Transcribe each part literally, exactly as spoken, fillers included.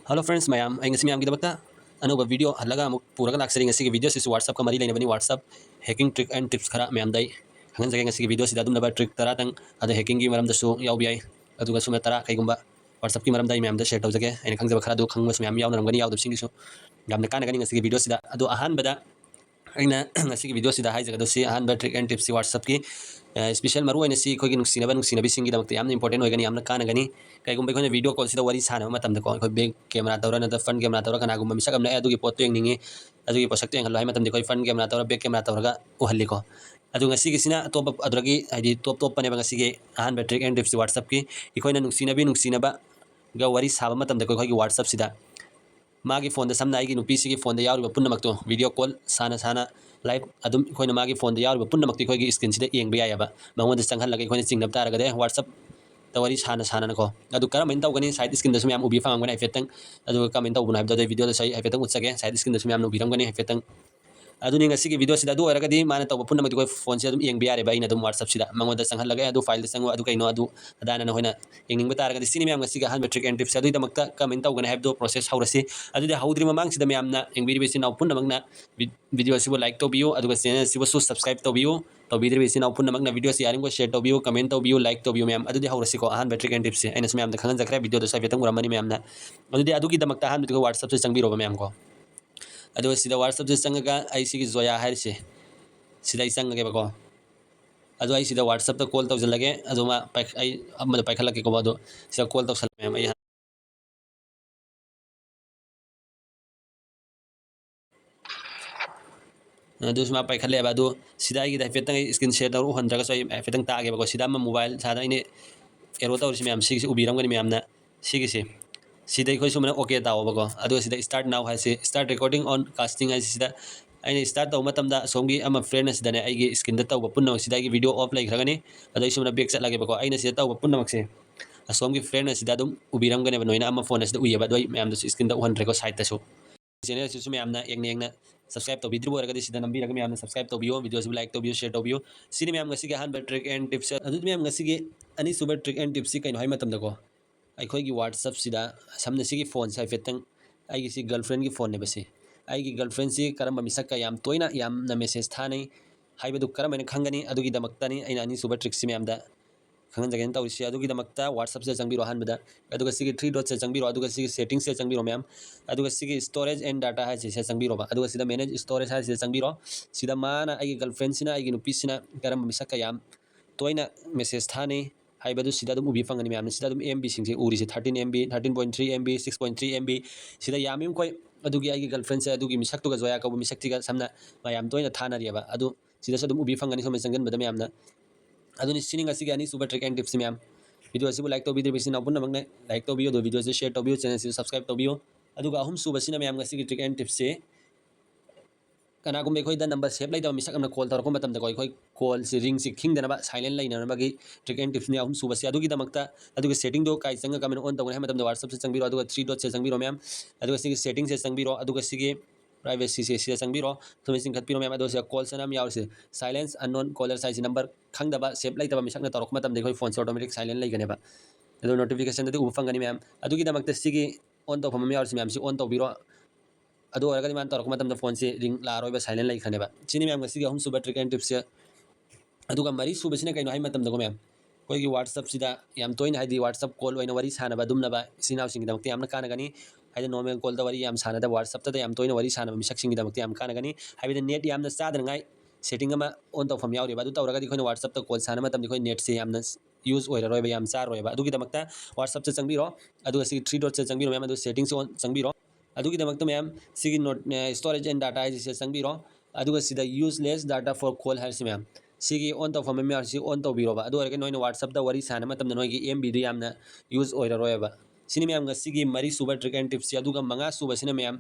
Hello friends ꯃꯌꯥꯝ, ꯑꯩ ꯉꯁꯤ ꯃꯌꯥꯝꯒꯤꯗꯃꯛꯇ ꯑꯅꯧꯕ video ꯍꯜꯂꯒ ꯑꯃꯨꯛ ꯄꯨꯔꯒ ꯂꯥꯛꯆꯔꯤ꯫ ꯉꯁꯤꯒꯤ video ꯁꯤꯁꯨ WhatsApp-ꯀ ꯃꯔꯤ ꯂꯩꯅꯕꯅꯤ꯫ WhatsApp hacking trick and tips ꯈꯔ ꯃꯌꯥꯝꯗ ꯑꯩ ꯈꯪꯍꯟꯖꯒꯦ꯫ ꯉꯁꯤꯒꯤ video ꯁꯤꯗ ꯑꯗꯨꯝꯅꯕ trick ꯇꯔꯥꯇꯪ, ꯑꯗꯣ hacking-ꯒꯤ ꯃꯔꯝꯗꯁꯨ ꯌꯥꯎꯕ ꯌꯥꯏ, ꯑꯗꯨꯒ ꯁꯨꯝꯅ ꯇꯔꯥ ꯀꯩꯒꯨꯝꯕ WhatsApp-ꯀꯤ ꯃꯔꯝꯗ ꯑꯩ ꯃꯌꯥꯝꯗ share ꯇꯧꯖꯒꯦ꯫ ꯑꯩꯅ ꯈꯪꯖꯕ ꯈꯔ ꯑꯗꯨ ꯈꯪꯕꯁꯨ ꯃꯌꯥꯝ ꯌꯥꯎꯅꯔꯝꯒꯅꯤ, ꯌꯥꯎꯗꯕꯁꯤꯡꯒꯤꯁꯨ ꯌꯥꯝꯅ ꯀꯥꯟꯅꯒꯅꯤ ꯉꯁꯤꯒꯤ video ꯁꯤꯗ꯫ ꯑꯗꯣ ꯑꯍꯥꯟꯕꯗ ꯑꯩꯅ ꯉꯁꯤꯒꯤ video ꯁꯤꯗ ꯍꯥꯏꯖꯒꯗꯧꯁꯤ, ꯑꯍꯥꯟꯕ trick and tips-ꯁꯤ WhatsApp-ꯀꯤ, ꯑ, special ꯃꯔꯨ ꯑꯣꯏꯅ ꯁꯤ ꯑꯩꯈꯣꯏꯒꯤ ꯅꯨꯡꯁꯤꯅꯕ ꯅꯨꯡꯁꯤꯅꯕꯤꯁꯤꯡꯒꯤꯗꯃꯛꯇ ꯌꯥꯝꯅ important ꯑꯣꯏꯒꯅꯤ, ꯌꯥꯝꯅ ꯀꯥꯟꯅꯒꯅꯤ꯫ ꯀꯩꯒꯨꯝꯕ ꯑꯩꯈꯣꯏꯅ video call-ꯁꯤꯗ ꯋꯥꯔꯤ ꯁꯥꯟꯅꯕ ꯃꯇꯝꯗꯀꯣ, ꯑꯩꯈꯣꯏ back camera ꯇꯧꯔ ꯅꯠꯇ꯭ꯔꯒ front camera ꯇꯧꯔ ꯀꯅꯥꯒꯨꯝꯕ ꯃꯤꯁꯛ ꯑꯃꯅ "ꯑꯦ, ꯑꯗꯨꯒꯤ ꯄꯣꯠꯇꯣ ꯌꯦꯡꯅꯤꯡꯉꯤ, ꯑꯗꯨꯒꯤ ꯄꯣꯠꯁꯛꯇꯣ ꯌꯦꯡꯍꯜꯂꯣ" ꯍꯥꯏ ꯃꯇꯝꯗ ꯑꯩꯈꯣꯏ front camera ꯇꯧꯔ back camera ꯇꯧꯔꯒ ꯎꯍꯜꯂꯤꯀꯣ꯫ ꯑꯗꯨ ꯉꯁꯤꯒꯤꯁꯤꯅ ꯑꯇꯣꯞꯄ, ꯑꯗꯨꯗꯒꯤ ꯍꯥꯏꯗꯤ top top-ꯄꯅꯦꯕ ꯉꯁꯤꯒꯤ ꯑꯍꯥꯟꯕ trick and tips-ꯁꯤ WhatsApp-ꯀꯤ꯫ ꯑꯩꯈꯣꯏꯅ ꯅꯨꯡꯁꯤꯅꯕꯤ ꯅꯨꯡꯁꯤꯅꯕꯒ ꯋꯥꯔꯤ ꯁꯥꯕ ꯃꯇꯝꯗꯀꯣ, ꯑꯩꯈꯣꯏꯒꯤ WhatsApp-ꯁꯤꯗ ꯃꯥꯒꯤ phone-ꯗ, ꯁꯝꯅ ꯑꯩꯒꯤ ꯅꯨꯄꯤꯁꯤꯒꯤ phone-ꯗ ꯌꯥꯎꯔꯤꯕ ꯄꯨꯝꯅꯃꯛꯇꯣ, video call ꯁꯥꯟꯅ ꯁꯥꯟꯅ live ꯑꯗꯨꯝ ꯑꯩꯈꯣꯏꯅ ꯃꯥꯒꯤ phone-ꯗ ꯌꯥꯎꯔꯤꯕ ꯄꯨꯝꯅꯃꯛꯇꯣ ꯑꯩꯈꯣꯏꯒꯤ screen-ꯁꯤꯗ ꯌꯦꯡꯕ ꯌꯥꯏꯑꯕ꯫ ꯃꯉꯣꯟꯗ ꯆꯪꯍꯜꯂꯒ ꯑꯩꯈꯣꯏꯅ ꯆꯤꯡꯅꯕ ꯇꯥꯔꯒꯗꯤ WhatsApp-ꯇ ꯋꯥꯔꯤ ꯁꯥꯟꯅ ꯁꯥꯟꯅꯅꯀꯣ꯫ ꯑꯗꯨ ꯀꯔꯝꯍꯥꯏꯅ ꯇꯧꯒꯅꯤ? Side screen-ꯗꯁꯨ ꯃꯌꯥꯝ ꯎꯕꯤ ꯐꯪꯉꯝꯒꯅꯤ ꯍꯥꯏꯐꯦꯠꯇꯪ꯫ ꯑꯗꯨꯒ ꯀꯔꯝꯍꯥꯏꯅ ꯇꯧꯕꯅꯣ ꯍꯥꯏꯕꯗꯣ ꯑꯗꯨꯒꯤ video-ꯗꯁꯨ ꯑꯩ ꯍꯥꯏꯐꯦꯠꯇꯪ ꯎꯠꯆꯒꯦ꯫ Side screen-ꯗꯁꯨ ꯃꯌꯥꯝꯅ ꯎꯕꯤꯔꯝꯒꯅꯤ ꯍꯥꯏꯐꯦꯠꯇꯪ꯫ ꯑꯗꯨꯅꯤ ꯉꯁꯤꯒꯤ video-ꯁꯤꯗ꯫ ꯑꯗꯨ ꯑꯣꯏꯔꯒꯗꯤ ꯃꯥꯅ ꯇꯧꯕ ꯄꯨꯝꯅꯃꯛꯇꯤ ꯑꯩꯈꯣꯏ phone-ꯁꯦ ꯑꯗꯨꯝ ꯌꯦꯡꯕ ꯌꯥꯔꯦꯕ꯫ ꯑꯩꯅ ꯑꯗꯨꯝ WhatsApp-ꯁꯤꯗ ꯃꯉꯣꯟꯗ ꯆꯪꯍꯜꯂꯒ, "ꯑꯗꯨ file-ꯗ ꯆꯪꯉꯨ, ꯑꯗꯨ ꯀꯩꯅꯣ, ꯑꯗꯨ ꯑꯗꯥꯅ ꯅꯈꯣꯏꯅ ꯌꯦꯡꯅꯤꯡꯕ ꯇꯥꯔꯒꯗꯤ", ꯁꯤꯅꯤ ꯃꯌꯥꯝ ꯉꯁꯤꯒꯤ ꯑꯍꯥꯟꯕ trick and tips꯫ ꯑꯗꯨꯒꯤꯗꯃꯛꯇ ꯀꯔꯝꯍꯥꯏꯅ ꯇꯧꯒꯅꯤ ꯍꯥꯏꯕꯗꯨ process ꯍꯧꯔꯁꯤ꯫ ꯑꯗꯨꯗꯤ ꯍꯧꯗ꯭ꯔꯤ ꯃꯃꯥꯡꯁꯤꯗ ꯃꯌꯥꯝꯅ ꯌꯦꯡꯕꯤꯔꯤꯕ ꯏꯆꯤꯟ ꯏꯅꯥꯎ ꯄꯨꯝꯅꯃꯛꯅ vi-, video ꯑꯁꯤꯕꯨ like ꯇꯧꯕꯤꯌꯨ, ꯑꯗꯨꯒ channel ꯑꯁꯤꯕꯨꯁꯨ subscribe ꯇꯧꯕꯤꯌꯨ꯫ ꯇꯧꯕꯤꯗ꯭ꯔꯤꯕ ꯏꯆꯤꯟ ꯏꯅꯥꯎ ꯄꯨꯝꯅꯃꯛꯅ video ꯑꯁꯤ ꯌꯥꯔꯤꯕꯃꯈꯩ share ꯇꯧꯕꯤꯌꯨ, comment ꯇꯧꯕꯤꯌꯨ, like ꯇꯧꯕꯤꯌꯨ ꯃꯌꯥꯝ꯫ ꯑꯗꯨꯗꯤ ꯍꯧꯔꯁꯤꯀꯣ, ꯑꯍꯥꯟꯕ trick and tips-ꯁꯦ꯫ ꯑꯩꯅꯁꯨ ꯃꯌꯥꯝꯗ ꯈꯪꯍꯟꯖꯈ꯭ꯔꯦ, video-ꯗꯁꯨ ꯍꯥꯏꯐꯦꯠꯇꯪ ꯎꯔꯝꯃꯅꯤ ꯃꯌꯥꯝꯅ꯫ ꯑꯗꯨꯗꯤ ꯑꯗꯨꯒꯤꯗꯃꯛꯇ ꯑꯍꯥꯟꯕꯗ ꯑꯩꯈꯣꯏ WhatsApp-ꯁꯦ ꯆꯪꯕꯤꯔꯣꯕ ꯃꯌꯥꯝꯀꯣ꯫ ꯑꯗꯨꯒ ꯁꯤꯗ WhatsApp-ꯁꯦ ꯆꯪꯉꯒ ꯑꯩ ꯁꯤꯒꯤ ꯖꯣꯌꯥ ꯍꯥꯏꯔꯤꯁꯦ, ꯁꯤꯗ ꯑꯩ ꯆꯪꯉꯒꯦꯕꯀꯣ꯫ ꯑꯗꯣ ꯑꯩ ꯁꯤꯗ WhatsApp-ꯇ call ꯇꯧꯁꯤꯜꯂꯒꯦ꯫ ꯑꯗꯣ ꯃꯥ ꯄꯥꯏꯈ-, ꯑꯩ ꯑꯃꯗ ꯄꯥꯏꯈꯠꯂꯛꯀꯦꯀꯣ꯫ ꯑꯗꯣ ꯁꯤꯗ call ꯇꯧꯁꯜꯂꯒꯦ ꯃꯌꯥꯝ꯫ ꯑꯩ ꯑꯗꯨꯁꯨ ꯃꯥ ꯄꯥꯏꯈꯠꯂꯦꯕ꯫ ꯑꯗꯨ ꯁꯤꯗ ꯑꯩꯒꯤꯗ ꯍꯥꯏꯐꯦꯠꯇꯪ ꯑꯩ screen share ꯇꯧꯔ ꯎꯍꯟꯗ꯭ꯔꯒꯁꯨ ꯑꯩ ꯍꯥꯏꯐꯦꯠꯇꯪ ꯇꯥꯛꯑꯒꯦꯕꯀꯣ꯫ ꯁꯤꯗ ꯑꯃ mobile ꯁꯥꯗ ꯑꯩꯅ arrow ꯇꯧꯔꯤꯁꯤ ꯃꯌꯥꯝ, ꯁꯤꯒꯤꯁꯤ ꯎꯕꯤꯔꯝꯒꯅꯤ ꯃꯌꯥꯝꯅ꯫ ꯁꯤꯒꯤꯁꯤ, ꯁꯤꯗ ꯑꯩꯈꯣꯏ ꯁꯨꯃꯥꯏꯅ okay ꯇꯥꯎꯑꯣꯕꯀꯣ꯫ ꯑꯗꯨꯒ ꯁꯤꯗ start now ꯍꯥꯏꯁꯤ, start recording on casting ꯍꯥꯏꯁꯤ, ꯁꯤꯗ ꯑꯩꯅ start ꯇꯧꯕ ꯃꯇꯝꯗ ꯑꯁꯣꯝꯒꯤ ꯑꯃ friend ꯑꯁꯤꯗꯅꯦ ꯑꯩꯒꯤ screen-ꯗ ꯇꯧꯕ ꯄꯨꯝꯅꯃꯛꯁꯤꯗ ꯑꯩꯒꯤ video off ꯂꯩꯈ꯭ꯔꯒꯅꯤ꯫ ꯑꯗꯣ ꯑꯩ ꯁꯨꯃꯥꯏꯅ back ꯆꯠꯂꯒꯦꯕꯀꯣ꯫ ꯑꯩꯅ ꯁꯤꯗ ꯇꯧꯕ ꯄꯨꯝꯅꯃꯛꯁꯦ ꯑꯁꯣꯝꯒꯤ friend ꯑꯁꯤꯗ ꯑꯗꯨꯝ ꯎꯕꯤꯔꯝꯒꯅꯦꯕ ꯅꯣꯏꯅ꯫ ꯑꯃ phone ꯑꯁꯤꯗ ꯎꯏꯌꯦꯕ, ꯑꯗꯣ ꯑꯩ ꯃꯌꯥꯝꯗꯁꯨ screen-ꯗ ꯎꯍꯟꯗ꯭ꯔꯦꯀꯣ, side-ꯇꯁꯨ꯫ Channel ꯑꯁꯤꯁꯨ ꯃꯌꯥꯝꯅ ꯌꯦꯡꯅ ꯌꯦꯡꯅ subscribe ꯇꯧꯕꯤꯗ꯭ꯔꯤꯕ ꯑꯣꯏꯔꯒꯗꯤ ꯁꯤꯗ ꯅꯝꯕꯤꯔꯒ ꯃꯌꯥꯝꯅ subscribe ꯇꯧꯕꯤꯌꯨ, video-ꯁꯤꯕꯨ like ꯇꯧꯕꯤꯌꯨ, share ꯇꯧꯕꯤꯌꯨ꯫ ꯁꯤꯅꯤ ꯃꯌꯥꯝ ꯉꯁꯤꯒꯤ ꯑꯍꯥꯟꯕ trick and tips꯫ ꯑꯗꯨꯗꯤ ꯃꯌꯥꯝ ꯉꯁꯤꯒꯤ ꯑꯅꯤꯁꯨꯕ trick and tips-ꯁꯤ ꯀꯩꯅꯣ ꯍꯥꯏ ꯃꯇꯝꯗꯀꯣ, ꯑꯩꯈꯣꯏꯒꯤ WhatsApp-ꯁꯤꯗ, ꯁꯝꯅ ꯁꯤꯒꯤ phone-ꯁꯦ ꯍꯥꯏꯐꯦꯠꯇꯪ, ꯑꯩꯒꯤ ꯁꯤ girlfriend-ꯒꯤ phone-ꯅꯦꯕ ꯁꯤ꯫ ꯑꯩꯒꯤ girlfriend-ꯁꯤ ꯀꯔꯝꯕ ꯃꯤꯁꯛꯀ ꯌꯥꯝ ꯇꯣꯏꯅ ꯌꯥꯝꯅ message ꯊꯥꯅꯩ ꯍꯥꯏꯕꯗꯨ ꯀꯔꯝ ꯍꯥꯏꯅ ꯈꯪꯒꯅꯤ? ꯑꯗꯨꯒꯤꯗꯃꯛꯇꯅꯤ ꯑꯩꯅ ꯑꯅꯤꯁꯨꯕ trick-ꯁꯤ ꯃꯌꯥꯝꯗ ꯈꯪꯍꯟꯖꯒꯦꯅ ꯇꯧꯔꯤꯁꯤ꯫ ꯑꯗꯨꯒꯤꯗꯃꯛꯇ WhatsApp-ꯁꯤꯗ ꯆꯪꯕꯤꯔꯣ ꯑꯍꯥꯟꯕꯗ, ꯑꯗꯨꯒ ꯁꯤꯒꯤ three dot-ꯁꯦ ꯆꯪꯕꯤꯔꯣ, ꯑꯗꯨꯒ ꯁꯤꯒꯤ setting-ꯁꯦ ꯆꯪꯕꯤꯔꯣ ꯃꯌꯥꯝ, ꯑꯗꯨꯒ ꯁꯤꯒꯤ storage and data ꯍꯥꯏꯁꯦ ꯁꯤꯗ ꯆꯪꯕꯤꯔꯣꯕ, ꯑꯗꯨꯒ ꯁꯤꯗ manage storage ꯍꯥꯏꯁꯤꯗ ꯆꯪꯕꯤꯔꯣ꯫ ꯁꯤꯗ ꯃꯥꯅ, ꯑꯩꯒꯤ girlfriend-ꯁꯤꯅ ꯑꯩꯒꯤ ꯅꯨꯄꯤꯁꯤꯅ ꯀꯔꯝꯕ ꯃꯤꯁꯛꯀ ꯌꯥꯝ ꯇꯣꯏꯅ message ꯊꯥꯅꯩ ꯍꯥꯏꯕꯗꯨ ꯁꯤꯗ ꯑꯗꯨꯝ ꯎꯕꯤ ꯐꯪꯒꯅꯤ ꯃꯌꯥꯝꯅ꯫ ꯁꯤꯗ ꯑꯗꯨꯝ MB-ꯁꯤꯡꯁꯦ ꯎꯔꯤꯁꯦ, thirteen MB, thirteen point three MB, six point three MB, ꯁꯤꯗ ꯌꯥꯝꯃꯤ ꯃꯈꯣꯏ꯫ ꯑꯗꯨꯒꯤ ꯑꯩꯒꯤ girlfriend-ꯁꯦ ꯑꯗꯨꯒꯤ ꯃꯤꯁꯛꯇꯨꯒ ꯖꯣꯌꯥ ꯀꯧꯕ ꯃꯤꯁꯛꯁꯤꯒ ꯁꯝꯅ ꯃꯌꯥꯝ ꯇꯣꯏꯅ ꯊꯥꯅꯔꯤꯑꯕ꯫ ꯑꯗꯨ ꯁꯤꯗꯁꯨ ꯑꯗꯨꯝ ꯎꯕꯤ ꯐꯪꯒꯅꯤ ꯁꯣꯝꯗ ꯆꯪꯁꯤꯟꯕꯗ ꯃꯌꯥꯝꯅ꯫ ꯑꯗꯨꯅꯤ ꯁꯤꯅꯤ ꯉꯁꯤꯒꯤ ꯑꯅꯤꯁꯨꯕ trick and tips ꯃꯌꯥꯝ꯫ Video ꯑꯁꯤꯕꯨ like ꯇꯧꯕꯤꯗ꯭ꯔꯤꯕ ꯏꯆꯤꯟ ꯏꯅꯥꯎ ꯄꯨꯝꯅꯃꯛꯅ like ꯇꯧꯕꯤꯌꯨ, ꯑꯗꯨꯒ video ꯑꯁꯤ share ꯇꯧꯕꯤꯌꯨ, channel ꯑꯁꯤꯁꯨ subscribe ꯇꯧꯕꯤꯌꯨ꯫ ꯑꯗꯨꯒ ꯑꯍꯨꯝꯁꯨꯕꯁꯤꯅ ꯃꯌꯥꯝ ꯉꯁꯤꯒꯤ trick and tips-ꯁꯦ, ꯀꯅꯥꯒꯨꯝꯕ ꯑꯩꯈꯣꯏꯗ number save ꯂꯩꯇꯕ ꯃꯤꯁꯛ ꯑꯃꯅ call ꯇꯧꯔꯛꯄ ꯃꯇꯝꯗꯀꯣ, ꯑꯩꯈꯣꯏ call-ꯁꯤ ring-ꯁꯤ ꯈꯤꯡꯗꯅꯕ, silent ꯂꯩꯅꯅꯕꯒꯤ trick and tips-ꯅꯤ ꯑꯍꯨꯝꯁꯨꯕꯁꯦ꯫ ꯑꯗꯨꯒꯤꯗꯃꯛꯇ, ꯑꯗꯨꯒ setting-ꯗꯣ ꯀꯥꯏ ꯆꯪꯉꯒ ꯀꯃꯥꯏꯅ on ꯇꯧꯒꯅꯤ ꯍꯥꯏꯕ ꯃꯇꯝꯗ, WhatsApp-ꯁꯦ ꯆꯪꯕꯤꯔꯣ, ꯑꯗꯨꯒ three dot-ꯁꯦ ꯆꯪꯕꯤꯔꯣ ꯃꯌꯥꯝ, ꯑꯗꯨꯒ ꯁꯤꯒꯤ setting-ꯁꯦ ꯆꯪꯕꯤꯔꯣ, ꯑꯗꯨꯒ ꯁꯤꯒꯤ privacy-ꯁꯦ ꯁꯤꯗ ꯆꯪꯕꯤꯔꯣ, ꯁꯨꯃꯥꯏꯅ ꯆꯤꯡꯈꯠꯄꯤꯔꯣ ꯃꯌꯥꯝ꯫ ꯑꯗꯣ ꯁꯤꯗ calls ꯑꯅ ꯑꯃ ꯌꯥꯎꯔꯤꯁꯦ, silence unknown callers ꯍꯥꯏꯁꯦ number ꯈꯪꯗꯕ, save ꯂꯩꯇꯕ ꯃꯤꯁꯛꯅ ꯇꯧꯔꯛꯄ ꯃꯇꯝꯗ ꯑꯩꯈꯣꯏ phone-ꯁꯦ automatic silent ꯂꯩꯒꯅꯦꯕ꯫ ꯑꯗꯣ notification-ꯗꯗꯤ ꯎꯕ ꯐꯪꯒꯅꯤ ꯃꯌꯥꯝ꯫ ꯑꯗꯨꯒꯤꯗꯃꯛꯇ ꯁꯤꯒꯤ on ꯇꯧꯐꯝ ꯑꯃ ꯌꯥꯎꯔꯤꯁꯦ ꯃꯌꯥꯝꯁꯤ on ꯇꯧꯕꯤꯔꯣ꯫ ꯑꯗꯨ ꯑꯣꯏꯔꯒꯗꯤ ꯃꯥꯅ ꯇꯧꯔꯛꯄ ꯃꯇꯝꯗ phone-ꯁꯦ ring ꯂꯥꯛꯑꯔꯣꯏꯕ, silent ꯂꯩꯈ꯭ꯔꯅꯦꯕ꯫ ꯁꯤꯅꯤ ꯃꯌꯥꯝ ꯉꯁꯤꯒꯤ ꯑꯍꯨꯝꯁꯨꯕ trick and tips-ꯁꯦ꯫ ꯑꯗꯨꯒ ꯃꯔꯤꯁꯨꯕꯁꯤꯅ ꯀꯩꯅꯣ ꯍꯥꯏ ꯃꯇꯝꯗꯀꯣ ꯃꯌꯥꯝ, ꯑꯩꯈꯣꯏꯒꯤ WhatsApp-ꯁꯤꯗ ꯌꯥꯝ ꯇꯣꯏꯅ, ꯍꯥꯏꯗꯤ WhatsApp call ꯑꯣꯏꯅ ꯋꯥꯔꯤ ꯁꯥꯟꯅꯕ ꯑꯗꯨꯝꯅꯕ ꯏꯆꯤꯟ ꯏꯅꯥꯎꯁꯤꯡꯒꯤꯗꯃꯛꯇ ꯌꯥꯝꯅ ꯀꯥꯟꯅꯒꯅꯤ꯫ ꯍꯥꯏꯗꯤ normal call-ꯗ ꯋꯥꯔꯤ ꯌꯥꯝ ꯁꯥꯟꯅꯗꯕ, WhatsApp-ꯇꯗ ꯌꯥꯝ ꯇꯣꯏꯅ ꯋꯥꯔꯤ ꯁꯥꯟꯅꯕ ꯃꯤꯁꯛꯁꯤꯡꯒꯤꯗꯃꯛꯇ ꯌꯥꯝ ꯀꯥꯟꯅꯒꯅꯤ꯫ ꯍꯥꯏꯕꯗꯤ net ꯌꯥꯝꯅ ꯆꯥꯗꯅꯉꯥꯏ setting ꯑꯃ on ꯇꯧꯐꯝ ꯌꯥꯎꯔꯤꯕ, ꯑꯗꯨ ꯇꯧꯔꯒꯗꯤ ꯑꯩꯈꯣꯏꯅ WhatsApp-ꯇ call ꯁꯥꯟꯅꯕ ꯃꯇꯝꯗ ꯑꯩꯈꯣꯏ net-ꯁꯦ ꯌꯥꯝꯅ use ꯑꯣꯏꯔꯔꯣꯏꯕ, ꯌꯥꯝ ꯆꯥꯔꯔꯣꯏꯕ꯫ ꯑꯗꯨꯒꯤꯗꯃꯛꯇ WhatsApp-ꯇ ꯆꯪꯕꯤꯔꯣ, ꯑꯗꯨꯒ ꯁꯤꯒꯤ three dot-ꯁꯦ ꯆꯪꯕꯤꯔꯣ ꯃꯌꯥꯝ, ꯑꯗꯨꯒ setting-ꯁꯦ on ꯆꯪꯕꯤꯔꯣ꯫ ꯑꯗꯨꯒꯤꯗꯃꯛꯇ ꯃꯌꯥꯝ ꯁꯤꯒꯤ not, ꯑ, storage and data ꯍꯥꯏꯁꯤꯁꯦ ꯆꯪꯕꯤꯔꯣ꯫ ꯑꯗꯨꯒ ꯁꯤꯗ useless data for call ꯍꯥꯏꯔꯤꯁꯤ ꯃꯌꯥꯝ, ꯁꯤꯒꯤ on ꯇꯧꯐꯝ ꯑꯃ ꯌꯥꯎꯔꯤꯁꯤ on ꯇꯧꯕꯤꯔꯣꯕ꯫ ꯑꯗꯨ ꯑꯣꯏꯔꯒꯗꯤ ꯅꯣꯏꯅ WhatsApp-ꯇ ꯋꯥꯔꯤ ꯁꯥꯟꯅꯕ ꯃꯇꯝꯗ ꯅꯣꯏꯒꯤ MB-ꯗꯨ ꯌꯥꯝꯅ use ꯑꯣꯏꯔꯔꯣꯏꯕ꯫ ꯁꯤꯅꯤ ꯃꯌꯥꯝ ꯉꯁꯤꯒꯤ ꯃꯔꯤꯁꯨꯕ trick and tips-ꯁꯤ꯫ ꯑꯗꯨꯒ ꯃꯉꯥꯁꯨꯕꯁꯤꯅ ꯃꯌꯥꯝ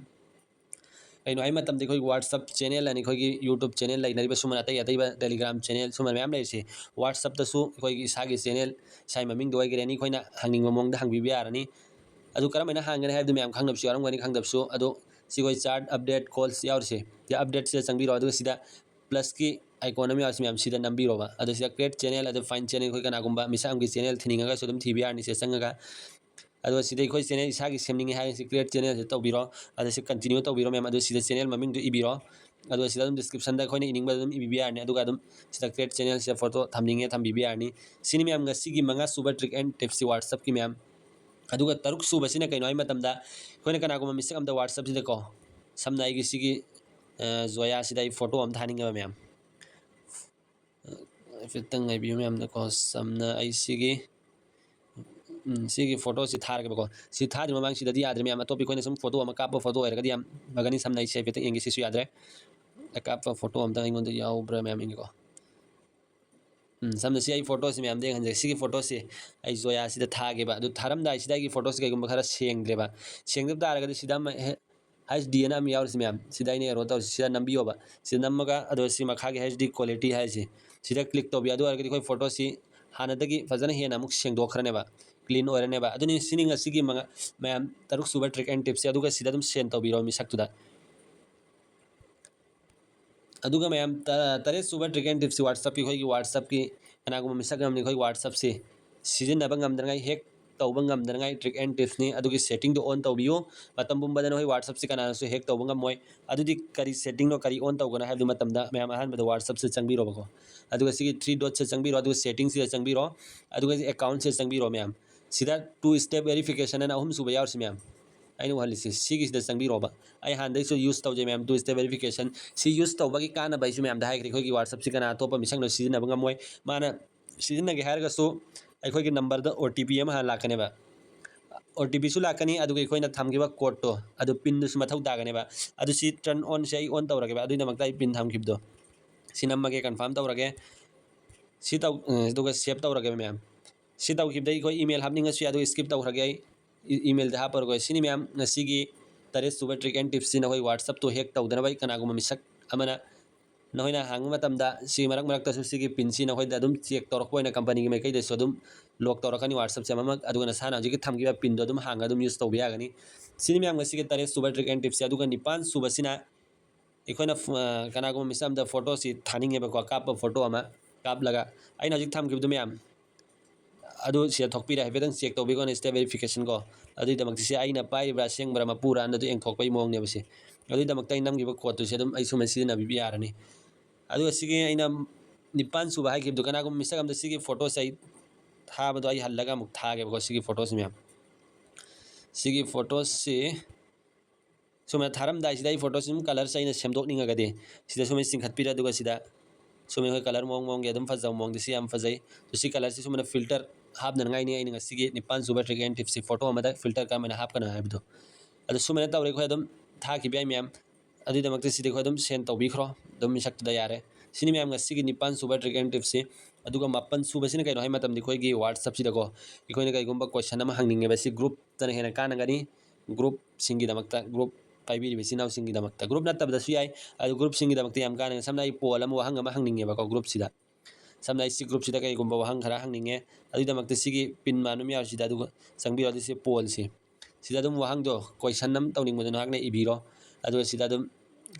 ꯀꯩꯅꯣ ꯍꯥꯏ ꯃꯇꯝꯗ, ꯑꯩꯈꯣꯏꯒꯤ WhatsApp channel ꯑꯅꯤ, ꯑꯩꯈꯣꯏꯒꯤ YouTube channel ꯂꯩꯅꯔꯤꯕ ꯁꯨꯃꯥꯏꯅ, ꯑꯇꯩ ꯑꯇꯩꯕ Telegram channel ꯁꯨꯃꯥꯏꯅ ꯃꯌꯥꯝ ꯂꯩꯔꯤꯁꯦ, WhatsApp-ꯇꯁꯨ ꯑꯩꯈꯣꯏꯒꯤ ꯏꯁꯥꯒꯤ channel, ꯏꯁꯥꯒꯤ ꯃꯃꯤꯡꯗꯣ ꯑꯣꯏꯒꯦꯔꯥ ꯑꯦꯅꯤ, ꯑꯩꯈꯣꯏꯅ ꯍꯪꯅꯤꯡꯕ ꯃꯑꯣꯡꯗ ꯍꯪꯕꯤꯕ ꯌꯥꯔꯅꯤ꯫ ꯑꯗꯨ ꯀꯔꯝꯍꯥꯏꯅ ꯍꯥꯡꯒꯅꯤ ꯍꯥꯏꯕꯗꯨ ꯃꯌꯥꯝ ꯈꯪꯗꯕꯁꯨ ꯌꯥꯎꯔꯝꯒꯅꯤ, ꯈꯪꯗꯕꯁꯨ꯫ ꯑꯗꯣ ꯁꯤ ꯑꯩꯈꯣꯏ chat, update, calls ꯌꯥꯎꯔꯤꯁꯦ, ꯁꯤꯗ update-ꯁꯤꯗ ꯆꯪꯕꯤꯔꯣ꯫ ꯑꯗꯨꯒ ꯁꯤꯗ plus-ꯀꯤ icon ꯑꯃ ꯌꯥꯎꯔꯤꯁꯦ ꯃꯌꯥꯝ, ꯁꯤꯗ ꯅꯝꯕꯤꯔꯣꯕ꯫ ꯑꯗꯣ ꯁꯤꯗ create channel, ꯑꯗꯨ find channel, ꯑꯩꯈꯣꯏ ꯀꯅꯥꯒꯨꯝꯕ ꯃꯤꯁꯛ ꯑꯃꯒꯤ channel ꯊꯤꯅꯤꯡꯉꯒꯁꯨ ꯑꯗꯨꯝ ꯊꯤꯕ ꯌꯥꯔꯅꯤ ꯁꯤꯗ ꯆꯪꯉꯒ꯫ ꯑꯗꯨꯒ ꯁꯤꯗ ꯑꯩꯈꯣꯏ ꯆꯦꯅꯦꯜ ꯏꯁꯥꯒꯤ ꯁꯦꯝꯅꯤꯡꯉꯦ ꯍꯥꯏꯔꯒ ꯁꯤ ꯀ꯭ꯔꯤꯌꯦꯠ ꯆꯦꯅꯦꯜꯁꯤ ꯇꯧꯕꯤꯔꯣ꯫ ꯑꯗ ꯁꯤ ꯀꯟꯇꯤꯅ꯭ꯌꯨ ꯇꯧꯕꯤꯔꯣ ꯃꯌꯥꯝ꯫ ꯑꯗꯨ ꯁꯤꯗ ꯆꯦꯅꯦꯜ ꯃꯃꯤꯡꯗꯨ ꯏꯕꯤꯔꯣ꯫ ꯑꯗꯨꯒ ꯁꯤꯗ ꯑꯗꯨꯝ ꯗꯤꯁꯀ꯭ꯔꯤꯞꯁꯟꯗ ꯑꯩꯈꯣꯏꯅ ꯏꯅꯤꯡꯕ ꯑꯗꯨꯝ ꯏꯕꯤꯕ ꯌꯥꯔꯅꯤ꯫ ꯑꯗꯨꯒ ꯑꯗꯨꯝ ꯁꯤꯗ ꯀ꯭ꯔꯤꯌꯦꯠ ꯆꯦꯅꯦꯜꯁꯤꯗ ꯐꯣꯇꯣ ꯊꯝꯅꯤꯡꯉꯦ ꯊꯝꯕꯤꯕ ꯌꯥꯔꯅꯤ꯫ ꯁꯤꯅꯤ ꯃꯌꯥꯝ ꯉꯁꯤꯒꯤ ꯃꯉꯥ ꯁꯨꯕ ꯇ꯭ꯔꯤꯛ ꯑꯦꯟ ꯇꯤꯞꯁꯁꯤ WhatsApp-ꯀꯤ ꯃꯌꯥꯝ꯫ ꯑꯗꯨꯒ ꯇꯔꯨꯛ ꯁꯨꯕꯁꯤꯅ ꯀꯩꯅꯣ ꯍꯥꯏ ꯃꯇꯝꯗ ꯑꯩꯈꯣꯏꯅ ꯀꯅꯥꯒꯨꯝꯕ ꯃꯤꯁꯛ ꯑꯃꯗ WhatsApp-ꯁꯤꯗꯀꯣ, ꯁꯝꯅ ꯑꯩꯒꯤ ꯁꯤꯒꯤ, ꯑ, ꯖꯣꯌꯥꯁꯤꯗ ꯑꯩ ꯐꯣꯇꯣ ꯑꯃ ꯊꯥꯅꯤꯡꯉꯦꯕ ꯃꯌꯥꯝ꯫ ꯍꯥꯏꯐꯦꯠꯇꯪ ꯉꯥꯏꯕꯤꯌꯨ ꯃꯌꯥꯝꯗꯀꯣ꯫ ꯁꯝꯅ ꯑꯩ ꯁꯤꯒꯤ, ꯎꯝ, ꯁꯤꯒꯤ ꯐꯣꯇꯣꯁꯤ ꯊꯥꯔꯒꯦꯕꯀꯣ꯫ ꯁꯤ ꯊꯥꯗ꯭ꯔꯤ ꯃꯃꯥꯡꯁꯤꯗꯗꯤ ꯌꯥꯗ꯭ꯔꯦ ꯃꯌꯥꯝ꯫ ꯑꯇꯣꯞꯄ ꯑꯩꯈꯣꯏꯅ ꯁꯨꯝ ꯐꯣꯇꯣ ꯑꯃ ꯀꯥꯞꯄ ꯐꯣꯇꯣ ꯑꯣꯏꯔꯒꯗꯤ ꯌꯥꯝ ꯐꯒꯅꯤ꯫ ꯁꯝꯅ ꯑꯩꯁꯦ ꯍꯥꯏꯐꯦꯠꯇꯪ ꯌꯦꯡꯒꯦ, ꯁꯤꯁꯨ ꯌꯥꯗ꯭ꯔꯦ꯫ ꯑꯀꯥꯞꯄ ꯐꯣꯇꯣ ꯑꯝꯇꯪ ꯑꯩꯉꯣꯟꯗ ꯌꯥꯎꯕ꯭ꯔꯥ ꯃꯌꯥꯝ ꯌꯦꯡꯒꯦꯀꯣ꯫ ꯎꯝ, ꯁꯝꯅ ꯁꯤ ꯑꯩ ꯐꯣꯇꯣꯁꯤ ꯃꯌꯥꯝꯗ ꯌꯦꯡꯍꯟꯖꯒꯦ꯫ ꯁꯤꯒꯤ ꯐꯣꯇꯣꯁꯤ ꯑꯩ ꯖꯣꯌꯥꯁꯤꯗ ꯊꯥꯒꯦꯕ꯫ ꯑꯗꯨ ꯊꯥꯔꯝꯗꯥꯏꯁꯤꯗ ꯑꯩꯒꯤ ꯐꯣꯇꯣꯁꯤ ꯀꯩꯒꯨꯝꯕ ꯈꯔ ꯁꯦꯡꯗ꯭ꯔꯦꯕ, ꯁꯦꯡꯗꯕ ꯇꯥꯔꯒꯗꯤ ꯁꯤꯗ ꯑꯃ ꯍꯦ-, ꯍꯩꯆ ꯗꯤ ꯑꯅ ꯑꯃ ꯌꯥꯎꯔꯤꯁꯤ ꯃꯌꯥꯝ, ꯁꯤꯗ ꯑꯩꯅ ꯑꯦꯔꯣ ꯇꯧꯔꯤꯁꯤ, ꯁꯤꯗ ꯅꯝꯕꯤꯌꯣꯕ꯫ ꯁꯤꯗ ꯅꯝꯃꯒ, ꯑꯗꯣ ꯁꯤ ꯃꯈꯥꯒꯤ ꯍꯩꯆ ꯗꯤ ꯀ꯭ꯋꯥꯂꯤꯇꯤ ꯍꯥꯏꯁꯤ, ꯁꯤꯗ ꯀ꯭ꯂꯤꯛ ꯇꯧꯕꯤꯌꯨ꯫ ꯑꯗꯨ ꯑꯣꯏꯔꯒꯗꯤ ꯑꯩꯈꯣꯏ ꯐꯣꯇꯣꯁꯤ ꯍꯥꯟꯅꯗꯒꯤ ꯐꯖꯅ ꯍꯦꯟꯅ ꯑꯃꯨꯛ ꯁꯦꯡꯗꯣꯛꯈ꯭ꯔꯅꯦꯕ, ꯀ꯭ꯂꯤꯟ ꯑꯣꯏꯔꯅꯦꯕ꯫ ꯑꯗꯨꯅꯤ, ꯁꯤꯅꯤ ꯉꯁꯤꯒꯤ ꯃꯉꯥ-, ꯃꯌꯥꯝ ꯇꯔꯨꯛ ꯁꯨꯕ ꯇ꯭ꯔꯤꯛ ꯑꯦꯟ ꯇꯤꯞꯁꯁꯦ꯫ ꯑꯗꯨꯒ ꯁꯤꯗ ꯑꯗꯨꯝ ꯁꯦꯟ ꯇꯧꯕꯤꯔꯣ ꯃꯤꯁꯛꯇꯨꯗ꯫ ꯑꯗꯨꯒ ꯃꯌꯥꯝ ꯇ-, ꯇꯔꯦꯠ ꯁꯨꯕ ꯇ꯭ꯔꯤꯛ ꯑꯦꯟ ꯇꯤꯞꯁꯁꯤ WhatsApp-ꯀꯤ, ꯑꯩꯈꯣꯏꯒꯤ WhatsApp-ꯀꯤ ꯀꯅꯥꯒꯨꯝꯕ ꯃꯤꯁꯛ ꯑꯃꯅ ꯑꯩꯈꯣꯏ WhatsApp-ꯁꯤ ꯁꯤꯖꯤꯟꯅꯕ ꯉꯝꯗꯅꯉꯥꯏ, ꯍꯦꯛ ꯇꯧꯕ ꯉꯝꯗꯅꯉꯥꯏ ꯇ꯭ꯔꯤꯛ ꯑꯦꯟ ꯇꯤꯞꯁꯅꯤ꯫ ꯑꯗꯨꯒꯤ ꯁꯦꯠꯇꯤꯡꯗꯨ ꯑꯣꯟ ꯇꯧꯕꯤꯌꯨ꯫ ꯃꯇꯝ ꯄꯨꯝꯕꯗ ꯅꯈꯣꯏ WhatsApp-ꯁꯤ ꯀꯅꯥꯅꯁꯨ ꯍꯦꯛ ꯇꯧꯕ ꯉꯝꯃꯣꯏ꯫ ꯑꯗꯨꯗꯤ ꯀꯔꯤ ꯁꯦꯠꯇꯤꯡꯅꯣ, ꯀꯔꯤ ꯑꯣꯟ ꯇꯧꯒꯅꯣ ꯍꯥꯏꯕꯗꯨ ꯃꯇꯝꯗ ꯃꯌꯥꯝ ꯑꯍꯥꯟꯕꯗ WhatsApp-ꯁꯤꯗ ꯆꯪꯕꯤꯔꯣꯕꯀꯣ꯫ ꯑꯗꯨꯒ ꯁꯤꯒꯤ ꯊ꯭ꯔꯤ ꯗꯣꯠꯁꯤꯗ ꯆꯪꯕꯤꯔꯣ, ꯑꯗꯨꯒ ꯁꯦꯠꯇꯤꯡꯁꯤꯗ ꯆꯪꯕꯤꯔꯣ, ꯑꯗꯨꯒ ꯁꯤ ꯑꯦꯀꯥꯎꯟꯁꯤꯗ ꯆꯪꯕꯤꯔꯣ ꯃꯌꯥꯝ꯫ ꯁꯤꯗ ꯇꯨ ꯁ꯭ꯇꯦꯞ ꯚꯦꯔꯤꯐꯤꯀꯦꯁꯟ ꯍꯥꯏꯅ ꯑꯍꯨꯝ ꯁꯨꯕ ꯌꯥꯎꯔꯤꯁꯤ ꯃꯌꯥꯝ, ꯑꯩꯅ ꯎꯍꯜꯂꯤꯁꯤ ꯁꯤꯒꯤꯁꯤꯗ ꯆꯪꯕꯤꯔꯣꯕ꯫ ꯑꯩ ꯍꯥꯟꯅꯗꯩꯁꯨ ꯌꯨꯁ ꯇꯧꯖꯩ ꯃꯌꯥꯝ, ꯇꯨ ꯁ꯭ꯇꯦꯞ ꯚꯦꯔꯤꯐꯤꯀꯦꯁꯟ꯫ ꯁꯤ ꯌꯨꯁ ꯇꯧꯕꯒꯤ ꯀꯥꯟꯅꯕ ꯑꯩꯁꯨ ꯃꯌꯥꯝꯗ ꯍꯥꯏꯈ꯭ꯔꯦ꯫ ꯑꯩꯈꯣꯏꯒꯤ WhatsApp-ꯁꯤ ꯀꯅꯥ ꯑꯇꯣꯞꯄ ꯃꯤꯁꯛꯅ ꯁꯤꯖꯤꯟꯅꯕ ꯉꯝꯃꯣꯏ꯫ ꯃꯥꯅ ꯁꯤꯖꯤꯟꯅꯒꯦ ꯍꯥꯏꯔꯒꯁꯨ ꯑꯩꯈꯣꯏꯒꯤ ꯅꯝꯕꯔꯗ ꯑꯣ ꯇꯤ ꯄꯤ ꯑꯃ ꯍꯥꯟꯅ ꯂꯥꯛꯀꯅꯦꯕ꯫ ꯑꯣ ꯇꯤ ꯄꯤꯁꯨ ꯂꯥꯛꯀꯅꯤ, ꯑꯗꯨꯒ ꯑꯩꯈꯣꯏꯅ ꯊꯝꯈꯤꯕ ꯀꯣꯗꯇꯣ, ꯑꯗꯨ ꯄꯤꯟꯗꯨꯁꯨ ꯃꯊꯧ ꯇꯥꯒꯅꯦꯕ꯫ ꯑꯗꯨ ꯁꯤ ꯇꯔꯟ ꯑꯣꯟꯁꯦ ꯑꯩ ꯑꯣꯟ ꯇꯧꯔꯒꯦꯕ꯫ ꯑꯗꯨꯒꯤꯗꯃꯛꯇ ꯑꯩ ꯄꯤꯟ ꯊꯝꯈꯤꯕꯗꯣ ꯁꯤ ꯅꯝꯃꯒꯦ, ꯀꯟꯐꯥꯔꯝ ꯇꯧꯔꯒꯦ꯫ ꯁꯤ ꯇꯧ-, ꯑꯗꯨꯒ ꯁꯦꯞ ꯇꯧꯔꯒꯦꯕ ꯃꯌꯥꯝ꯫ ꯁꯤ ꯇꯧꯈꯤꯕꯗꯩ ꯑꯩꯈꯣꯏ ꯏꯃꯦꯜ ꯍꯥꯞꯅꯤꯡꯉꯁꯨ ꯌꯥꯏ, ꯑꯗꯨꯒ ꯁ꯭ꯀꯤꯞ ꯇꯧꯈ꯭ꯔꯒꯦ ꯑꯩ꯫ ꯏ-, ꯏꯃꯦꯜꯗ ꯍꯥꯞꯄꯔꯣꯏ꯫ ꯁꯤꯅꯤ ꯃꯌꯥꯝ ꯉꯁꯤꯒꯤ ꯇꯔꯦꯠ ꯁꯨꯕ ꯇ꯭ꯔꯤꯛ ꯑꯦꯟ ꯇꯤꯞꯁꯁꯤ꯫ ꯅꯈꯣꯏ WhatsApp-ꯇꯨ ꯍꯦꯛ ꯇꯧꯗꯅꯕ ꯑꯩ ꯀꯅꯥꯒꯨꯝꯕ ꯃꯤꯁꯛ ꯑꯃꯅ ꯅꯈꯣꯏꯅ ꯍꯥꯡꯕ ꯃꯇꯝꯗ ꯁꯤ ꯃꯔꯛ ꯃꯔꯛꯇꯁꯨ ꯁꯤꯒꯤ ꯄꯤꯟꯁꯤ ꯅꯈꯣꯏꯗ ꯑꯗꯨꯝ ꯆꯦꯛ ꯇꯧꯔꯛꯄ ꯑꯣꯏꯅ ꯀꯝꯄꯅꯤꯒꯤ ꯃꯥꯏꯀꯩꯗꯁꯨ ꯑꯗꯨꯝ ꯂꯣꯛ ꯇꯧꯔꯛꯀꯅꯤ WhatsApp-ꯁꯦ ꯑꯃꯃꯛ꯫ ꯑꯗꯨꯒ ꯅꯁꯥꯅ ꯍꯧꯖꯤꯛꯀꯤ ꯊꯝꯈꯤꯕ ꯄꯤꯟꯗꯣ ꯑꯗꯨꯝ ꯍꯥꯡꯉꯒ ꯑꯗꯨꯝ ꯌꯨꯁ ꯇꯧꯕ ꯌꯥꯒꯅꯤ꯫ ꯁꯤꯅꯤ ꯃꯌꯥꯝ ꯉꯁꯤꯒꯤ ꯇꯔꯦꯠ ꯁꯨꯕ ꯇ꯭ꯔꯤꯛ ꯑꯦꯟ ꯇꯤꯞꯁꯁꯦ꯫ ꯑꯗꯨꯒ ꯅꯤꯄꯥꯟ ꯁꯨꯕꯁꯤꯅ ꯑꯩꯈꯣꯏꯅ ꯐ-, ꯑ, ꯀꯅꯥꯒꯨꯝꯕ ꯃꯤꯁꯛ ꯑꯃꯗ ꯐꯣꯇꯣꯁꯤ ꯊꯥꯅꯤꯡꯉꯦꯕꯀꯣ, ꯀꯥꯞꯄ ꯐꯣꯇꯣ ꯑꯃ ꯀꯥꯞꯂꯒ ꯑꯩꯅ ꯍꯧꯖꯤꯛ ꯊꯝꯈꯤꯕꯗꯨ ꯃꯌꯥꯝ, ꯑꯗꯨ ꯁꯤꯗ ꯊꯣꯛꯄꯤꯔꯦ, ꯍꯥꯏꯐꯦꯠꯇꯪ ꯆꯦꯛ ꯇꯧꯕꯤꯀꯣ, step verification ꯀꯣ꯫ ꯑꯗꯨꯒꯤꯗꯃꯛꯇ ꯁꯤ ꯑꯩꯅ ꯄꯥꯏꯔꯤꯕ꯭ꯔꯥ ꯑꯁꯦꯡꯕ꯭ꯔꯥ ꯃꯄꯨꯔꯥ ꯑꯗꯨ ꯌꯦꯡꯊꯣꯛꯄꯒꯤ ꯃꯑꯣꯡꯅꯦꯕ ꯁꯤ꯫ ꯑꯗꯨꯒꯤꯗꯃꯛꯇ ꯑꯩ ꯅꯝꯈꯤꯕ ꯀꯣꯠꯇꯨꯁꯦ ꯑꯗꯨꯝ ꯑꯩ ꯁꯨꯃꯥꯏꯅ ꯁꯤꯖꯤꯟꯅꯕꯤꯕ ꯌꯥꯔꯅꯤ꯫ ꯑꯗꯨꯒ ꯁꯤꯒꯤ ꯑꯩꯅ ꯅꯤꯄꯥꯟ ꯁꯨꯕ ꯍꯥꯏꯈꯤꯕꯗꯣ, ꯀꯅꯥꯒꯨꯝꯕ ꯃꯤꯁꯛ ꯑꯃꯗ ꯁꯤꯒꯤ ꯐꯣꯇꯣꯁꯦ ꯑꯩ ꯊꯥꯕꯗꯣ ꯑꯩ ꯍꯜꯂꯒ ꯑꯃꯨꯛ ꯊꯥꯒꯦꯕꯀꯣ꯫ ꯁꯤꯒꯤ ꯐꯣꯇꯣꯁꯤ ꯃꯌꯥꯝ, ꯁꯤꯒꯤ ꯐꯣꯇꯣꯁꯤ ꯁꯨꯃꯥꯏꯅ ꯊꯥꯔꯝꯗꯥꯏꯁꯤꯗ ꯑꯩ ꯐꯣꯇꯣꯁꯤ ꯑꯗꯨꯝ ꯀꯂꯔꯁꯦ ꯑꯩꯅ ꯁꯦꯝꯗꯣꯛꯅꯤꯡꯉꯒꯗꯤ ꯁꯤꯗ ꯁꯨꯃꯥꯏꯅ ꯆꯤꯡꯈꯠꯄꯤꯔꯦ꯫ ꯑꯗꯨꯒ ꯁꯤꯗ ꯁꯨꯃꯥꯏꯅ ꯑꯩꯈꯣꯏ ꯀꯂꯔ ꯃꯑꯣꯡ ꯃꯑꯣꯡꯒꯤ ꯑꯗꯨꯝ ꯐꯖꯕ ꯃꯑꯣꯡꯗ ꯁꯤ ꯌꯥꯝ ꯐꯖꯩ꯫ ꯑꯗꯣ ꯁꯤ ꯀꯂꯔꯁꯤ ꯁꯨꯃꯥꯏꯅ ꯐꯤꯜꯇꯔ ꯍꯥꯞꯅꯉꯥꯏꯅꯤ ꯑꯩꯅ ꯉꯁꯤꯒꯤ ꯅꯤꯄꯥꯟ ꯁꯨꯕ trick and tipꯁꯤ, ꯐꯣꯇꯣ ꯑꯃꯗ ꯐꯤꯜꯇꯔ ꯀꯔꯝꯍꯥꯏꯅ ꯍꯥꯞꯀꯅꯤ ꯍꯥꯏꯕꯗꯣ꯫ ꯑꯗꯣ ꯁꯨꯃꯥꯏꯅ ꯇꯧꯔꯦ, ꯑꯩꯈꯣꯏ ꯑꯗꯨꯝ ꯊꯥꯈꯤꯕ ꯌꯥꯏ ꯃꯌꯥꯝ꯫ ꯑꯗꯨꯒꯤꯗꯃꯛꯇ ꯁꯤꯗꯤ ꯑꯩꯈꯣꯏ ꯑꯗꯨꯝ send ꯇꯧꯕꯤꯈ꯭ꯔꯣ, ꯑꯗꯨꯝ ꯃꯤꯁꯛꯇꯨꯗ ꯌꯥꯔꯦ꯫ ꯁꯤꯅꯤ ꯃꯌꯥꯝ ꯉꯁꯤꯒꯤ ꯅꯤꯄꯥꯟ ꯁꯨꯕ trick and tipꯁꯤ꯫ ꯑꯗꯨꯒ ꯃꯥꯄꯟ ꯁꯨꯕꯁꯤꯅ ꯀꯩꯅꯣ ꯍꯥꯏ ꯃꯇꯝꯗ ꯑꯩꯈꯣꯏꯒꯤ WhatsAppꯁꯤꯗꯀꯣ ꯑꯩꯈꯣꯏꯅ ꯀꯩꯒꯨꯝꯕ question ꯑꯃ ꯍꯪꯅꯤꯡꯉꯦꯕ, ꯁꯤ groupꯇꯅ ꯍꯦꯟꯅ ꯀꯥꯟꯅꯒꯅꯤ꯫ Groupꯁꯤꯡꯒꯤꯗꯃꯛꯇ, group ꯄꯥꯏꯕꯤꯔꯤꯕ ꯏꯆꯤꯟ ꯏꯅꯥꯎꯁꯤꯡꯒꯤꯗꯃꯛꯇ, group ꯅꯠꯇꯕꯗꯁꯨ ꯌꯥꯏ, ꯑꯗꯨ groupꯁꯤꯡꯒꯤꯗꯃꯛꯇ ꯌꯥꯝ ꯀꯥꯟꯅꯒꯅꯤ꯫ ꯁꯝꯅ ꯑꯩ poll ꯑꯃ, ꯋꯥꯍꯪ ꯑꯃ ꯍꯪꯅꯤꯡꯉꯦꯕꯀꯣ groupꯁꯤꯗ꯫ ꯁꯝꯅ ꯑꯩ ꯁꯤ groupꯁꯤꯗ ꯀꯩꯒꯨꯝꯕ ꯋꯥꯍꯪ ꯈꯔ ꯍꯪꯅꯤꯡꯉꯦ, ꯑꯗꯨꯒꯤꯗꯃꯛꯇ ꯁꯤꯒꯤ pin ꯃꯥꯟꯕ ꯃꯌꯥꯝꯁꯤꯗ ꯑꯗꯨꯒ ꯆꯪꯕꯤꯔꯣ꯫ ꯑꯗꯨ ꯁꯤ pollꯁꯤ, ꯁꯤꯗ ꯑꯗꯨꯝ ꯋꯥꯍꯪꯗꯣ, question ꯑꯃ ꯇꯧꯅꯤꯡꯕꯗꯣ ꯅꯍꯥꯛꯅ ꯏꯕꯤꯔꯣ꯫ ꯑꯗꯨꯒ ꯁꯤꯗ ꯑꯗꯨꯝ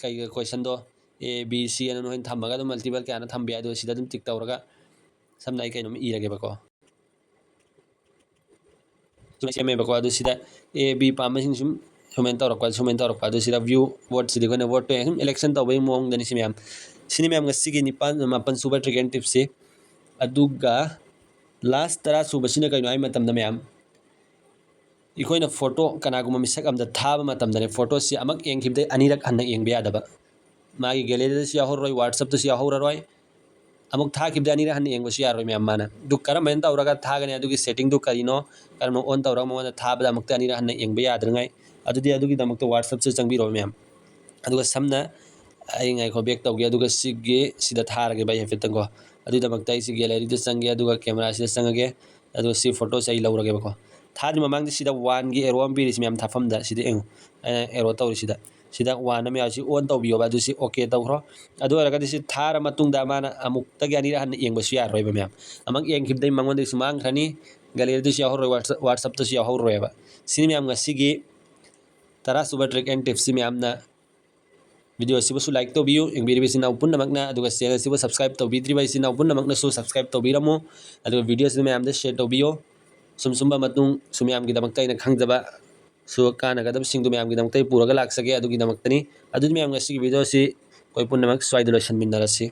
ꯀꯩ questionꯗꯣ A B C ꯑꯅ ꯅꯣꯏꯅ ꯊꯝꯃꯒ ꯑꯗꯨꯝ multiple ꯀꯌꯥꯅ ꯊꯝꯕ ꯌꯥꯏ꯫ ꯑꯗꯨꯒ ꯁꯤꯗ ꯑꯗꯨꯝ tick ꯇꯧꯔꯒ ꯁꯝꯅ ꯑꯩ ꯀꯩꯅꯣꯝ ꯏꯔꯒꯦꯕꯀꯣ꯫ ꯁꯨꯃꯥꯏꯅ ꯁꯦꯝꯃꯦꯕꯀꯣ꯫ ꯑꯗꯨ ꯁꯤꯗ A B ꯄꯥꯝꯕꯁꯤꯡ ꯁꯨꯝ ꯁꯨꯃꯥꯏꯅ ꯇꯧꯔꯛꯄ, ꯁꯨꯃꯥꯏꯅ ꯇꯧꯔꯛꯄ꯫ ꯑꯗꯨ ꯁꯤꯗ view voteꯁꯤꯗꯤ ꯑꯩꯈꯣꯏꯅ voteꯇꯣ ꯁꯨꯝ election ꯇꯧꯕꯒꯤ ꯃꯑꯣꯡꯗꯅꯤ ꯁꯤ ꯃꯌꯥꯝ꯫ ꯁꯤꯅꯤ ꯃꯌꯥꯝ ꯉꯁꯤꯒꯤ ꯅꯤꯄꯥꯟ, ꯃꯥꯄꯟ ꯁꯨꯕ trick and tipꯁꯤ꯫ ꯑꯗꯨꯒ last ꯇꯔꯥ ꯁꯨꯕꯁꯤꯅ ꯀꯩꯅꯣ ꯍꯥꯏ ꯃꯇꯝꯗ ꯃꯌꯥꯝ, ꯑꯩꯈꯣꯏꯅ ꯐꯣꯇꯣ ꯀꯅꯥꯒꯨꯝꯕ ꯃꯤꯁꯛ ꯑꯃꯗ ꯊꯥꯕ ꯃꯇꯝꯗꯅꯦ, ꯐꯣꯇꯣꯁꯤ ꯑꯃꯛ ꯌꯦꯡꯈꯤꯕꯗꯁꯨ ꯑꯅꯤꯔꯛ ꯍꯟꯅ ꯌꯦꯡꯕ ꯌꯥꯗꯕ꯫ ꯃꯥꯒꯤ galleryꯗꯁꯨ ꯌꯥꯎꯍꯧꯔꯣꯏ, WhatsAppꯇꯁꯨ ꯌꯥꯎꯍꯧꯔꯔꯣꯏ꯫ ꯑꯃꯨꯛ ꯊꯥꯈꯤꯕꯗ ꯑꯅꯤꯔꯛ ꯍꯟꯅ ꯌꯦꯡꯕꯁꯨ ꯌꯥꯔꯣꯏ ꯃꯌꯥꯝ ꯃꯥꯅ꯫ ꯑꯗꯨ ꯀꯔꯝꯍꯥꯏꯅ ꯇꯧꯔꯒ ꯊꯥꯒꯅꯤ? ꯑꯗꯨꯒꯤ settingꯗꯨ ꯀꯔꯤꯅꯣ? ꯀꯔꯝꯅ on ꯇꯧꯔꯒ ꯃꯉꯣꯟꯗ ꯊꯥꯕꯗ ꯑꯃꯨꯛꯇ ꯑꯅꯤꯔꯛ ꯍꯟꯅ ꯌꯦꯡꯕ ꯌꯥꯗꯅꯉꯥꯏ? ꯑꯗꯨꯗꯤ ꯑꯗꯨꯒꯤꯗꯃꯛꯇ WhatsAppꯁꯦ ꯆꯪꯕꯤꯔꯣ ꯃꯌꯥꯝ꯫ ꯑꯗꯨꯒ ꯁꯝꯅ ꯑꯩ, ꯉꯥꯏꯈꯣ, back ꯇꯧꯒꯦ꯫ ꯑꯗꯨꯒ ꯁꯤꯒꯤ, ꯁꯤꯗ ꯊꯥꯔꯒꯦ ꯚꯥꯏ ꯍꯥꯏꯐꯦꯠꯇꯪꯀꯣ꯫ ꯑꯗꯨꯒꯤꯗꯃꯛꯇ ꯑꯩꯁꯤ galleryꯗ ꯆꯪꯒꯦ, ꯑꯗꯨꯒ cameraꯁꯤꯗ ꯆꯪꯉꯒꯦ꯫ ꯑꯗꯨꯒ ꯁꯤ ꯐꯣꯇꯣꯁꯦ ꯑꯩ ꯂꯧꯔꯒꯦꯕꯀꯣ꯫ ꯊꯥꯗ꯭ꯔꯤ ꯃꯃꯥꯡꯗ ꯁꯤꯗ oneꯒꯤ arrow ꯑꯃ ꯄꯤꯔꯤꯁꯤ ꯃꯌꯥꯝ ꯊꯥꯐꯝꯗ, ꯁꯤꯗ ꯌꯦꯡꯉꯨ, ꯑꯩꯅ arrow ꯇꯧꯔꯤꯁꯤꯗ, ꯁꯤꯗ one ꯑꯃ ꯌꯥꯎꯔꯤ, ꯁꯤ on ꯇꯧꯕꯤꯌꯣꯕ꯫ ꯑꯗꯨ ꯁꯤ OK ꯇꯧꯈ꯭ꯔꯣ꯫ ꯑꯗꯨ ꯑꯣꯏꯔꯒꯗꯤ ꯁꯤ ꯊꯥꯔ ꯃꯇꯨꯡꯗ ꯃꯥꯅ ꯑꯃꯨꯛꯇꯒꯤ ꯑꯅꯤꯔꯛ ꯍꯟꯅ ꯌꯦꯡꯕꯁꯨ ꯌꯥꯔꯔꯣꯏꯕ ꯃꯌꯥꯝ꯫ ꯑꯃꯨꯛ ꯌꯦꯡꯈꯤꯕꯗꯁꯨ ꯃꯥꯡꯈ꯭ꯔꯅꯤ, galleryꯗꯁꯨ ꯌꯥꯎꯍꯧꯔꯣꯏ, WhatsApp, WhatsAppꯇꯁꯨ ꯌꯥꯎꯍꯧꯔꯣꯏꯕ꯫ ꯁꯤꯅꯤ ꯃꯌꯥꯝ ꯉꯁꯤꯒꯤ ꯇꯔꯥ ꯁꯨꯕ trick and tipꯁꯤ ꯃꯌꯥꯝꯅ Video ꯑꯁꯤꯕꯨꯁꯨ like ꯇꯧꯕꯤꯌꯨ, ꯌꯦꯡꯕꯤꯔꯤꯕ ꯏꯆꯤꯟ ꯏꯅꯥꯎ ꯄꯨꯝꯅꯃꯛꯅ꯫ ꯑꯗꯨꯒ channel ꯑꯁꯤꯕꯨ subscribe ꯇꯧꯕꯤꯗ꯭ꯔꯤꯕ ꯏꯆꯤꯟ ꯏꯅꯥꯎ ꯄꯨꯝꯅꯃꯛꯅꯁꯨ subscribe ꯇꯧꯕꯤꯔꯝꯃꯨ꯫ ꯑꯗꯨꯒ video ꯑꯁꯤꯕꯨ ꯃꯌꯥꯝꯗ share ꯇꯧꯕꯤꯌꯨ꯫ ꯁꯨꯝ ꯁꯨꯝꯕ ꯃꯇꯨꯡꯁꯨ ꯃꯌꯥꯝꯒꯤꯗꯃꯛꯇ ꯑꯩꯅ ꯈꯪꯖꯕ ꯁꯨ ꯀꯥꯟꯅꯒꯗꯕꯁꯤꯡꯗꯨ ꯃꯌꯥꯝꯒꯤꯗꯃꯛꯇ ꯑꯩ ꯄꯨꯔꯒ ꯂꯥꯛꯆꯒꯦ꯫ ꯑꯗꯨꯒꯤꯗꯃꯛꯇꯅꯤ꯫ ꯑꯗꯨꯗꯤ ꯃꯌꯥꯝ, ꯉꯁꯤꯒꯤ video ꯑꯁꯤ ꯑꯩꯈꯣꯏ ꯄꯨꯝꯅꯃꯛ ꯁ꯭ꯋꯥꯏꯗ ꯂꯣꯏꯁꯤꯟꯃꯤꯟꯅꯔꯁꯤ꯫